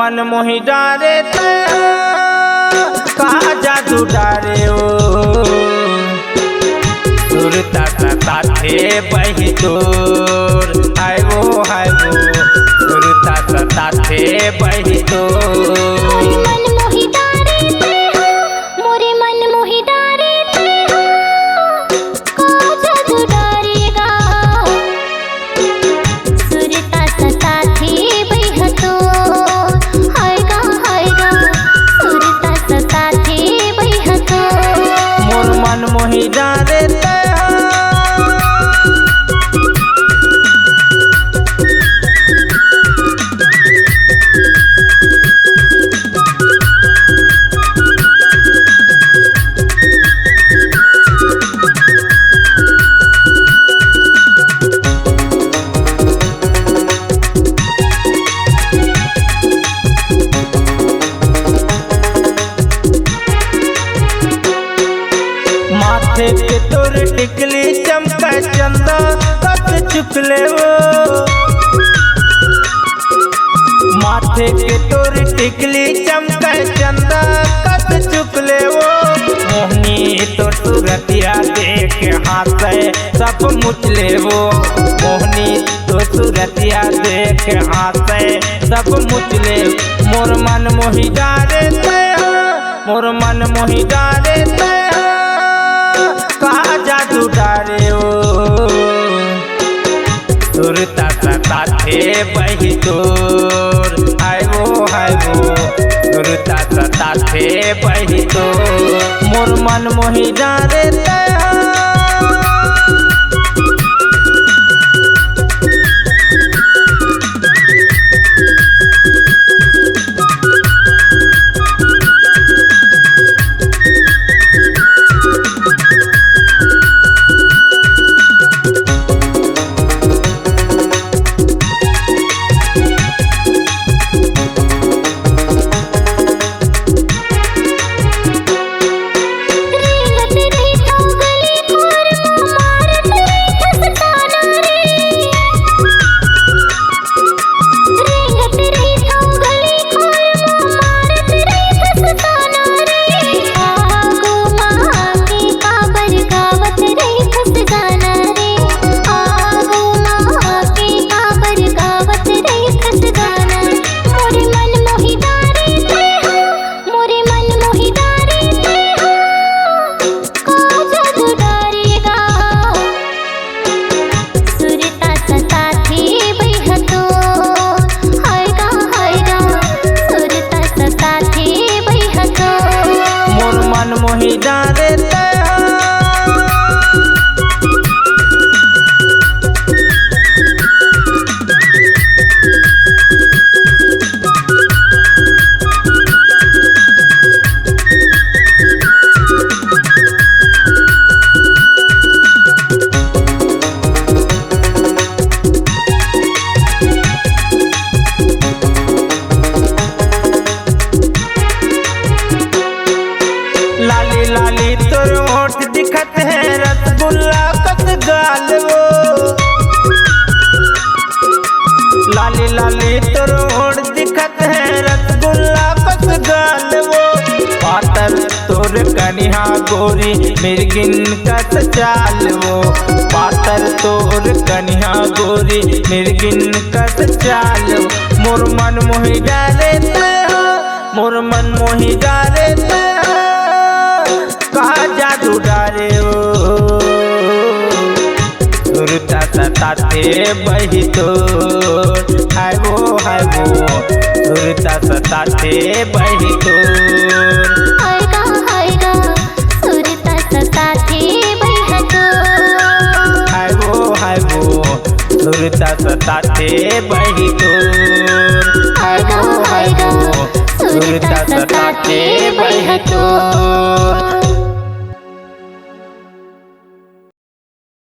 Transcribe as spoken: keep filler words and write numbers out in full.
मन मोहि डारे तैं, का जादू डारे ओ। सुरता सताथे बही तोर, हाय वो, हाय वो। सुरता सताथे बही तोर। मोरे मन मोहि डारे तैं, मोरे मन मोहि डारे तैं, का जादू डारे गा। सुरता सताथे बही तोर, हाय गा, हाय गा। सुरता सताथे बही तोर। मोर मन मोहि डारे तैं। माथे के तोर टिकली चमके चंदा कस चुकले वो। माथे के तोर टिकली चमके चंदा कस चुकले वो। मोहनी तोर सूरतिया देख हाथे सब मुचले वो। मोहनी तोर सूरतिया देख हाथे सब मुचले। मोर मन मोहि डारे तैं, मोर मन मोहि डारे तैं, का जादू डारे ओ। सुरता सताथे बही तोर, हाय वो, हाय वो। सुरता सताथे बही तोर। मोर मन मोहि डारे तैं। मोरे मन मोहि डारे तैं, मोरे मन मोहि डारे तैं, का जादू डारे गा। सुरता सताथे बही तोर, हाय गा, हाय गा। सुरता सताथे बही तोर। मोर मन मोहि डारे तैं। लाली लाली तोर ओठ दिखत हे रसगुल्ला कस गाल वो। लाली लाली तोर ओठ दिखत हे रसगुल्ला कस गाल वो। पातर तोर कनिहा गोरी मिर्गिन कस चाल वो। पातर तोर कनिहा गोरी मिर्गिन कस चाल वो। मोर मन मोहि डारे तैं, मोर मन मोहि डारे तैं, का जादू डारे ओ। सुरता सताथे बही तोर, हाय वो, हाय वो। सुरता सताथे बही तोर। हाय गा, हाय गा। सुरता सताथे बही तोर। हाय वो, हाय वो। सुरता सताथे बही तोर। हाय गो, हाय गो। सुरता सताथे बही तोर।